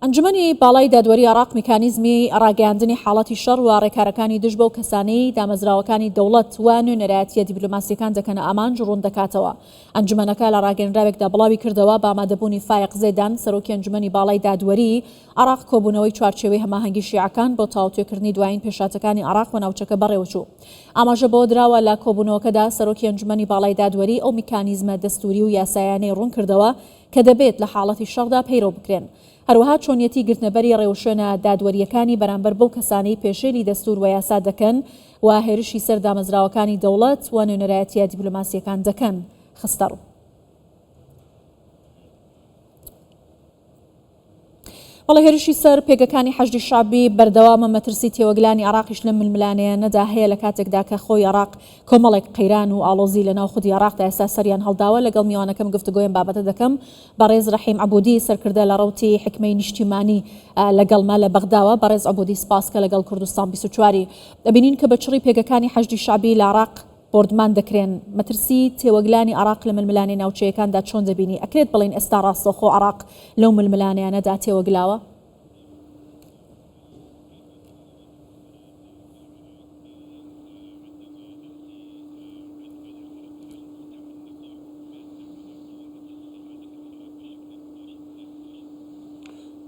ئەنجومەنی باڵای دادوەری عێراق میکانیزمی ڕاگەیاندنی حاڵەتی شەڕ و ڕێکارەکانی دژ بەو کەسانەی دامەزراوەکانی دەوڵەت و نوێنەرایەتییە دیپلۆماسییەکان دەکەنە ئامانج ڕوون دەکاتەوە. ئەنجومەنەکە لە ڕاگەیەنراوێکدا بڵاوی کردەوە، بە ئامادەبوونی فایەق زێدان، سەرۆکی ئەنجومەنی باڵای دادوەری عێراق کۆبوونەوەی چوارچێوەی هەماهەنگی شیعەکان بۆ تاوتوێکردنی دوایین پێشهاتەکانی عێراق و ناوچەکە بەڕێوەچوو. ئاماژە بەوە دراوە، لە کۆبوونەوەکەدا سەرۆکی ئەنجومەنی باڵای دادوەری ئەو میکانیزمە دەستووری و یاسایانەی ڕوون کردەوە کە دەبێت لە حاڵەتی شەڕدا پەیرەو بکرێن. هەروەها چۆنیەتی گرتنەبەری ڕێوشوێنە دادوەرییەکانی بەرامبەر بەو کەسانەی پێشێلی دەستوور ویاسا دەکەن و هێرشی سەر دامەزراوەکانی دەوڵەت و نوێنەرایەتییە دیپلۆماسییەکان دەکەن خستەڕوو. بەڵێ هێرشی سەر پێگەکانی حەشدی شەعبی بەردەوامە، مەترسی تێوەگلانی عێراقیش لەم ململانێیانەدا هەیە لە کاتێکدا کە خۆی عێراق کۆمەڵێک قەیران و ئاڵۆزی لە ناو خودی عێراقدا ئێستا سەریان هەڵداوە، لەگەڵ میوانەکەم گفتوگۆی ئەم بابەتە دەکەم، بەڕێز ڕەحیم عەبودی سەرکردە لە ڕەوتی حیکمەی نیشتیمانی لەگەڵمە لە بەغداوە، بەڕێز عەبودی سپاس کە لەگەڵ کوردستان 24 ی دەبینین کە بە چڕی پێگەکانی حەشدی شەعبی لە عێراق بۆردمان دەکرێن، مەترسی تێوەگلانی عێراق لە ململانێ ناوچەیەکاندا چۆن دەبینی؟ ئەکرێت بڵێین ئێستا ڕاستەوخۆ عێراق لەو ململانێیانەدا تێوەگلاوە؟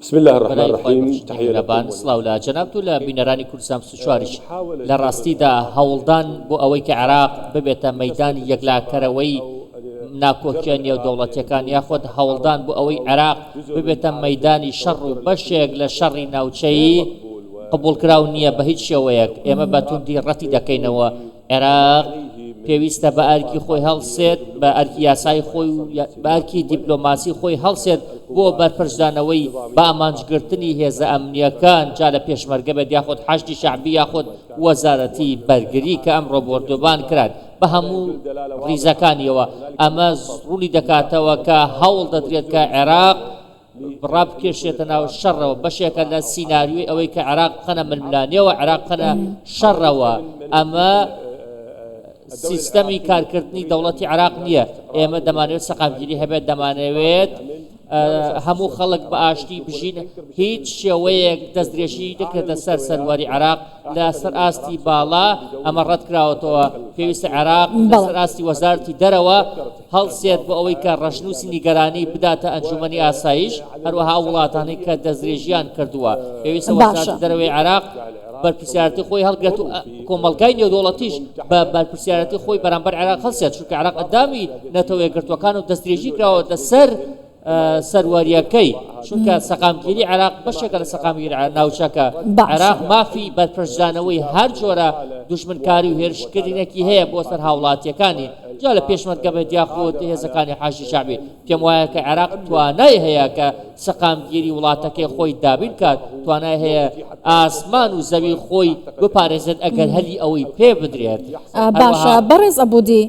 بسم الله الرحمن بەلای خوای الرحیم بەخشندەی تحیە لکم میهرەبان و سڵاو لە جەنابت و لە بینەرانی کوردستان 24 یش لە محاولە ڕاستیدا هەوڵدان بۆ ئەوەی کە عێراق ببێتە مەیدانی تسقط یەکلاکەرەوەی او ناکۆکیە جر العراق نێودەوڵەتیەکان الى یاخود ساحة هەوڵدان حرب بۆ ئەوەی او عێراق جزء من ببێتە عملية مەیدانی شەڕ و التوتر بەشێک لە الاقليمي شەڕی هذا غير ناوچەیی مقبول قبوڵکراو نییە بە هیچ شێوەیەک ئێمە بە العراق توندی ڕەتی سيقوم دەکەینەوە بما عێراق عليه من پێویستە بە ئەرکی استهدافات خۆی خارجية هەڵسێت، بە ئەرکی ودبلوماسية یاسایی وما خۆی و يحصل من بە ئەرکی سيناريو دیپلۆماسی خۆی هەڵسێت بۆ القوات بەرپەرچدانەوەی بە النظامية ئامانجگرتنی هێزە العراقية ئەمنییەکان جا لە پێشمەرگە بێت یاخود حەشدی شەعبی یاخود وەزارەتی بەرگری کە ئەمڕۆ بۆردومان کران بە هەموو ڕیزەکانیەوە، ئەمە ڕوونی دەکاتەوە کە هەوڵ دەدرێت کە عێراق ڕابکێشێتە ناو شەڕەوە، بەشێکە لە سیناریۆی ئەوەی کە عێراق بخەنە ململانێوە، عێراق بخەنە شەڕەوە، ئەمە سیستەمی کارکردنی دەوڵەتی عێراق نییە، ئێمە دەمانەوێت سەقامگیری هەبێت، دەمانەوێت هەموو خەڵک بە ئاشتی بژین، هیچ شێوەیەک دەستدرێژی نەکرێتە سەر سەروەری عێراق لەسەر ئاستی باڵا، ئەمە ڕەتکراوەتەوە، پێویستە عێراق لەسەر ئاستی وەزارەتی دەرەوە هەڵسێت بۆ ئەوەی کە ڕەشنووسی نیگەرانی بداتە ئەنجوومەنی ئاسایش، هەروەها ئەو وڵاتانەی کە دەستدرێژییان کردووە، پێویستە وەزارەتی دەرەوەی عێراق بەرپرسیارەتی خۆی هەڵگرێت و کۆمەڵگای نێودەوڵەتیش بە بەرپرسیارەتی خۆی بەرامبەر عێراق هەڵسێت، چونکە عێراق ئەندامی نەتەوە یەکگرتووەکان و دەستدرێژی کراوەتە سەر سەروەرییەکەی، چونکە سەقامگیری عێراق بەشێکە لە سەقامگیری ناوچەکە، عێراق مافی بەرپەرچدانەوەی هەر جۆرە دوژمنکاری و هێرشکردنێکی هەیە بۆ سەر هاوڵاتییەکانی، جا لە پێشمەرگە بێت یاخود هێزەکانی حەشدی شەعبی، پێم وایە کە عێراق توانای هەیە کە سەقامگیری وڵاتەکەی خۆی دابین کات، توانای هەیە ئاسمان و زەوی خۆی بپارێزێت ئەگەر هەلی ئەوەی پێ بدرێت. باشە بەڕێز عەبودی،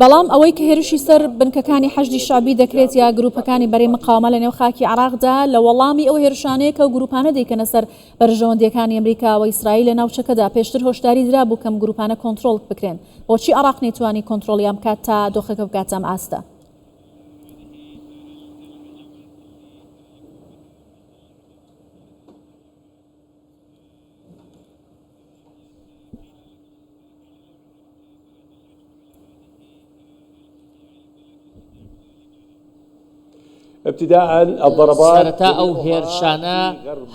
بەڵام ئەوەی کە هێرشی سەر بنکەکانی حەشدی شەعبی دەکرێت یا گروپەکانی بەرەی مقاومە لە نێو خاکی عێراقدا لە وەڵامی ئەو هێرشانەیە کە ئەو گروپانە دەیکەنە سەر بەرژەوەندییەکانی ئەمریکا و ئیسرائیل لە ناوچەکەدا، پێشتر هۆشداری درابوو کە ئەم گروپانە کۆنترۆڵ بکرێن، بۆچی عێراق نەیتوانی کۆنترۆڵیان بکات تا دۆخەکە بگاتە ئەم ئاستە؟ سەرەتا ئەو هێرشانە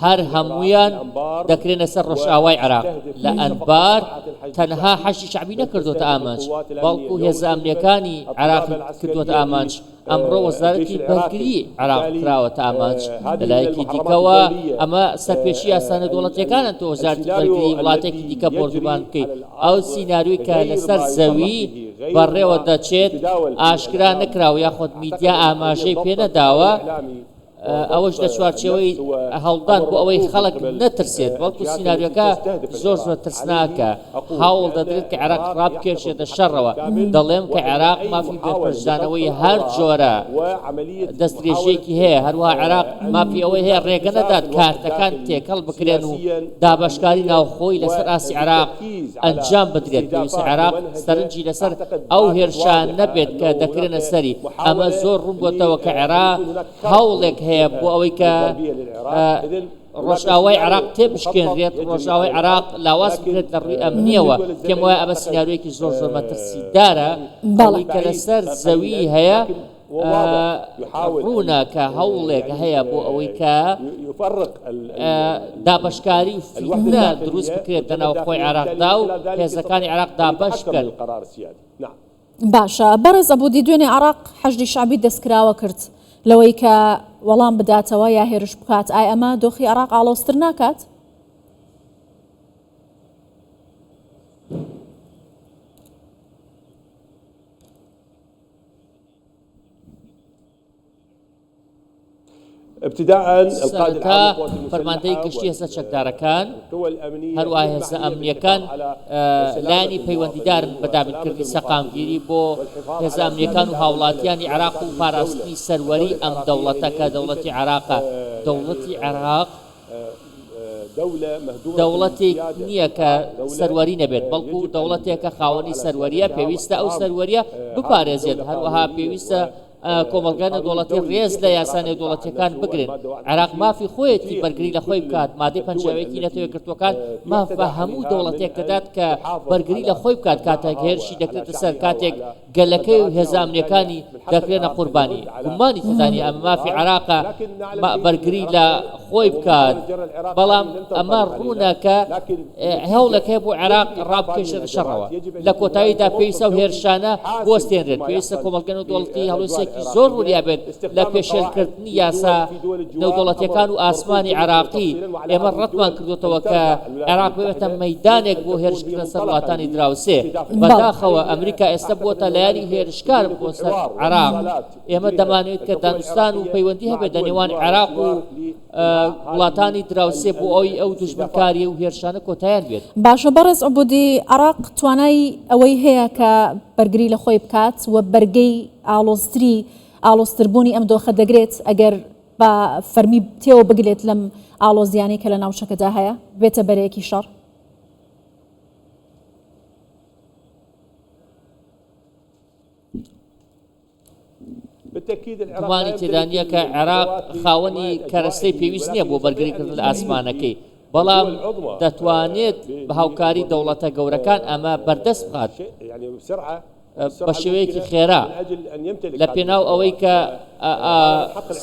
هەر هەموویان دەکرێنە سەر ڕۆژئاوای عێراق، لە ئەنبار تەنها حەشدی شەعبی نەکردۆتە ئامانج، بەڵکو هێزە ئەمنییەکانی عێراقی کردووەتە ئامانج، ئەمڕۆ وەزارەتی بەرگری عێراق کراوەتە ئامانج، لەلایەکی دیکەوە ئەمە سەرپێچی یاسا نێودەوڵەتییەکانە تۆ وەزارەتی بەرگری وڵاتێکی دیکە بۆردومان بکەیت، ئەو سیناریۆی کە لەسەر زەوی بەڕێوە دەچێت ئاشکرا نەکراوە یاخود میدیا ئاماژەی پێ نەداوە، ئەوەش لە چوارچێوەی هەوڵدان بۆ ئەوەی خەڵک نەترسێت، بەڵکو سیناریۆکە زۆر زۆر ترسناکە، هەوڵ دەدرێت کە عێراق ڕابکێشێتە شەڕەوە، دەڵێم کە عێراق مافی بەرپەرچدانەوەی هەر جۆرە دەستدرێژییەکی هەیە، هەروەها عێراق مافی ئەوەی هەیە ڕێگە نەدات کارتەکان تێکەڵ بکرێن و دابەشکاری ناوخۆی لەسەر ئاستی عێراق ئەنجام بدرێت، پێویستە عێراق سەرنجی لەسەر ئەو هێرشانە بێت کە دەکرێنە سەری، ئەمە زۆر ڕوون بۆتەوە کە عێراق هەوڵێک هەیە. هەیە بۆ ئەوەی کە ڕۆژئاوای عێراق تێبشکێنرێت، ڕۆژئاوای عێراق لاواز بکرێت لە ڕووی ئەمنییەوە، پێم وایە ئەمە سیناریۆیەکی زۆر زۆر مەترسیدارە، ئەوەی کە لەسەر زەوی هەیە ڕوونە کە هەوڵێک هەیە بۆ ئەوەی کە دابەشکاری و فیتنە دروست بکرێت لە ناوخۆی عێراقدا و هێزەکانی عێراق دابەش بکەن. باشە بەڕێز عەبودی دوێنێ عێراق حەشدی شەعبی دەستکراوە کرد لەوەی کە وەڵام بداتەوە یا هێرش بکات ئای ئەمە دۆخی عێراق ئاڵۆزتر ناکات؟ سەرەتا فەرماندەی گشتی هێزە چەکدارەکان، هەروەها هێزە ئەمنییەکان لایەنی پەیوەندیدارن بە دابینکردنی سەقامگیری بۆ هێزە ئەمنییەکان و هاوڵاتیانی عێراق و پاراستنی سەروەری ئەم دەوڵەتە کە دەوڵەتی عێراقە. دەوڵەتی عێراق دەوڵەتێک نییە کە سەروەری نەبێت، بەڵکو دەوڵەتێکە خاوەنی سەروەرییە، پێویستە ئەو سەروەرییە بپارێزێت، هەروەها پێویستە کۆمەڵگا نێودەوڵەتی ڕێز لە یاسا نێودەوڵەتییەکان بگرن. عێراق مافی خۆیەتی بەرگری لە خۆی بکات، مادەی 51 ی نەتەوە یەکگرتووەکان ماف بە هەموو دەوڵەتێک دەدات کە بەرگری لە خۆی بکات کاتێک هێرشی دەکرێتە سەر، کاتێک گەلەکەی و هێزە ئەمنییەکانی دەکرێنە قوربانی. گومانی تێدا نییە ئەمە مافی عێراقە بەرگری لە خۆی بکات، بەڵام ئەمە ڕوونە کە هەوڵێک هەیە بۆ عێراق ڕابکێشێتە شەڕەوە. لە کۆتاییدا پێویستە ئەو هێرشانە بوەستێنرێت، پێویستە کۆمەڵگە نێودەوڵەتی هەڵوێستێکی زۆر وریا بێت لە پێشێلکردنی یاسا نێودەوڵەتییەکان و ئاسمانی عێراقی. ئێمە ڕەتمان کردووەتەوە کە عێراق ببێتە مەیدانێک بۆ هێرشکردنە سەر وڵاتانی دراوسێ. بەداخەوە ئەمریکا ئێستا بووەتە لایەنی هێرشکار بۆ سەر عێراق. ئێمە دەمانەوێت کە دانوستان و پەیوەندی هەبێت لە نێوان عێراق و وڵاتانی دراوسێ بۆ ئەوی ئەو دوژمنکاریە و هێرشانە کۆتایان بێت. باشە بەڕێز عبودی عێراق توانای ئەوەی هەیە کە بەرگری لە خۆی بکات و بەرگەی ئاڵۆزتری ئاڵۆزتربوونی ئەم دۆخە دەگرێت ئەگەر بە فەرمی تێوە بگلێت لەم ئاڵۆزیانەی کە لە ناوچەکەدا هەیە بێتە بەرەیەکی شەڕ؟ گومانی تێدا نییە کە عێراق خاوەنی کەرەستەی پێویست نییە بۆ بەرگریکردن لە ئاسمانەکەی، بەڵام دەتوانێت بە هاوکاری دەوڵەتە گەورەکان ئەمە بەردەست بخات. بە شێوەیەکی خێرا لە پێناو ئەوەی کە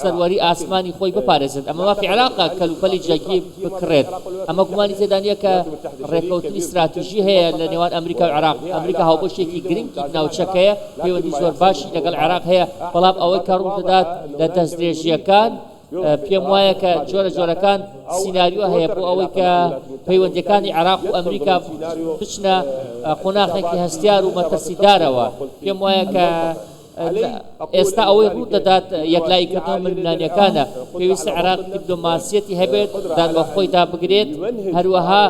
سەروەری ئاسمانی خۆی بپارێزێت. ئەمە مافی عێراقە کەلوپەلی جەنگی بکڕێت. ئەمە گومانی تێدا نییە کە ڕێککەوتنی ستراتیژی هەیە لە نێوان ئەمریکا و عێراق. ئەمریکا هاوبەشێکی گرنگی ناوچەکەیە، پەیوەندی زۆر باشی لەگەڵ عێراق هەیە، بەڵام ئەوەی کە ڕوودەدات لە دەستدرێژییەکان، پێم وایە کە جۆرە جۆرەکان سیناریۆ هەیە بۆ ئەوەی کە پەیوەندییەکانی عێراق و ئەمریکا بچنە قۆناخێکی هەستیار و مەترسیدارەوە. پێم وایە کە ئێستا ئەوەی ڕوو دەدات یەکلاییکردنەوە ململانێکانە. پێویستە عێراق دیپلۆماسییەتی هەبێت، دان بە خۆیدا بگرێت، هەروەها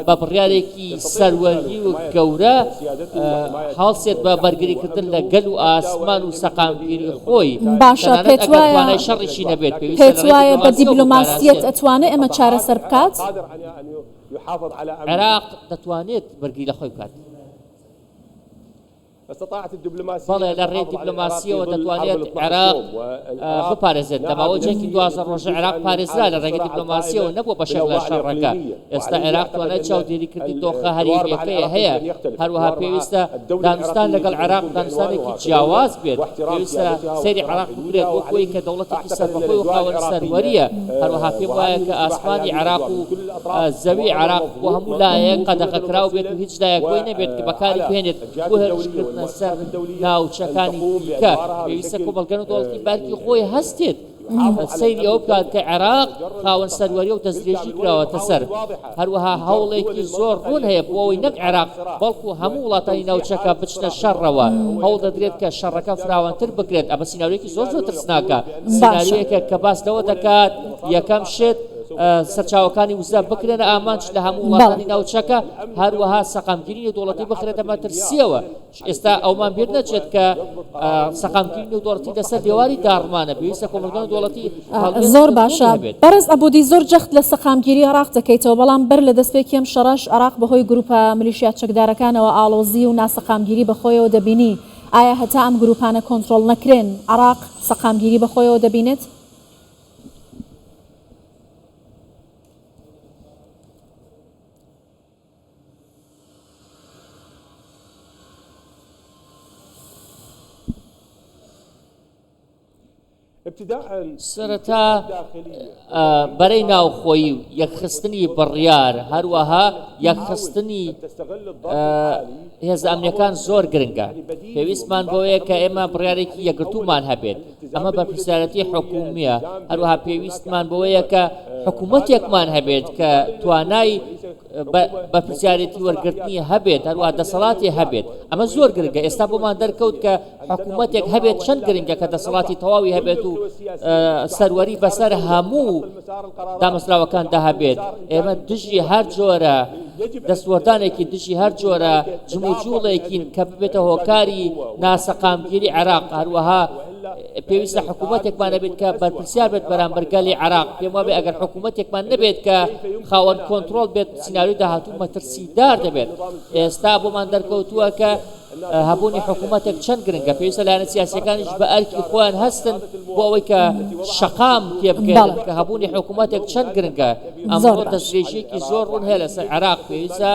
بە بڕیارێکی سەروەری و گەورە هەڵسێت بە بەرگریکردن لە گەل و ئاسمان و سەقامگیری خۆی، باشە تەنانەت پێت ئەگەر وایە توانای شەڕیشی نەبێت، پێویستە پێت لە ڕێی وایە بە دیپلۆماسییەوە دیبلۆماسییەت بپارێزێت. ئەتوانێ ئەمە چارەسەر بکات؟ عێراق دەتوانێت بەرگری لە خۆی بکات. بەڵێ لە رێی دیپلۆماسییەوە دەتوانێت عێراق بپارێزێت، لە ماوەی جەنگی 12 رۆژە عێراق پارێزرا لە رێگەی دیپلۆماسییەوە نەبووە بەشێک لە شەڕەکە، ئێستا عێراق توانای چاودێریکردنی دۆخە هەرێمییەکەی هەیە، هەروەها پێویستە دانوستان لەگەڵ عێراق دانوستانێکی جیاواز بێت، پێویستە سەیری عێراق بکرێت وەک ئەوەی کە دەوڵەتێکی سەربەخۆی و خاوەن سەروەرییە، هەروەها پێم وایە کە ئاسمانی عێراق و زەوی عێراق بۆ هەموو لایەک قەدەغەکراو بێت و هیچ لایەک بۆی نەبێت کە بەکاری بهێنێت بۆ هێرشکردنە سەر ناوچەکانی دیکە، پێویستە کۆمەڵگە نێودەوڵەتی بە ئەرکی خۆی هەستێت سەیری ئەوە بکات کە عێراق خاوەن سەروەریە و دەستدرێژی کراوەتە سەر، هەروەها هەوڵێکی زۆر ڕوون هەیە بۆ ئەوەی نەک عێراق بەڵکو هەموو وڵاتانی ناوچەکە بچنە شەڕەوە، هەوڵ دەدرێت کە شەڕەکە فراوانتر بکرێت، ئەمە سیناریۆیەکی زۆر زۆر ترسناکە، سیناریۆیەکە کە باس لەوە دەکات یەکەم شت سەرچاوەکانی وزە بکرێنە ئامانج لە هەموو وڵاتانی ناوچەکە، هەروەها سەقامگیری نێودەوڵەتی بخرێتە مەترسییەوە. ئێستا ئەومان بیر نەچێت کە سەقامگیری نێودەوڵەتی لەسەر لێواری داڕمانە، پێویستە کۆمەڵگە نێودەوڵەتی هەڵوێستی زۆر ڕوونی باشە هەبێت. بەڕێز عەبودی زۆر جەخت لە سەقامگیری عێراق دەکەیتەوە، بەڵام بەر لە دەستپێکی ئەم شەڕەش عێراق بەهۆی گروپە ملیشیا چەکدارەکانەوە ئاڵۆزی و ناسەقامگیری بەخۆیەوە دەبینی، ئایا هەتا ئەم گروپانە کۆنترۆڵ نەکرێن عێراق سەقامگیری بەخۆیەوە دەبینێت؟ سەرەتا بەرەی ناوخۆیی و یەکخستنی بڕیار، هەروەها یەکخستنی هێزە ئەمنیەکان زۆر گرنگە. پێویستمان بەوەیە کە ئێمە بڕیارێکی یەکگرتوومان هەبێت. ئەمە بەرپرسیارێتی حکومییە. هەروەها پێویستمان بەوەیە کە حکوومەتێکمان هەبێت کە توانای بەرپرسیارێتی وەرگرتنی هەبێت، هەروەها دەسەڵاتی هەبێت. ئەمە زۆر گرنگە. ئێستا بۆمان دەرکەوت کە حکوومەتێک هەبێت چەند گرنگە کە دەسەڵاتی تەواوی هەبێت و سەروەری بەسەر هەموو دامەزراوەکاندا هەبێت. ئێمە دژی هەر جۆرە دەستوەردانێکی دژی هەر جۆرە جموجوڵێکین کە ببێتە هۆکاری ناسەقامگیری عێراق. هەروەها پێویستە حکوومەتێکمان هەبێت کە بەرپرسیار بێت بەرامبەر گەلی عێراق. پێم وابێ ئەگەر حکوومەتێکمان نەبێت کە خاوەن کۆنترۆڵ بێت، سیناریۆی داهاتوو مەترسیدار دەبێت. ئێستا بۆمان دەرکەوتووە کە هەبوونی حکوومەتێک چەند گرنگە، پێویستە لایەنە سیاسییەکانیش بە ئەرکی خۆیان هەستن بۆ ئەوەی کە شەقام تێبگەیەنن کە هەبوونی حکوومەتێک چەند گرنگە. ئەمڕۆ دەستدرێژییەکی زۆر ڕوون هەیە لەسەر عێراق، پێویستە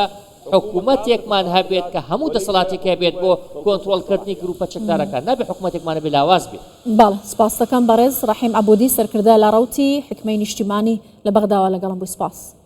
حکوومەتێکمان هەبێت کە هەموو دەسەڵاتێکی هەبێت بۆ کۆنترۆڵکردنی گرووپە چەکدارەکان، نابێت حکوومەتێکمان هەبێت لاواز بێت. بەڵێ، سپاستەکەم بەڕێز ڕەحیم عەبودی سەرکردە لە ڕەوتی حیکمەی نیشتیمانی لە بەغداوە لەگەڵم بووی سپاس.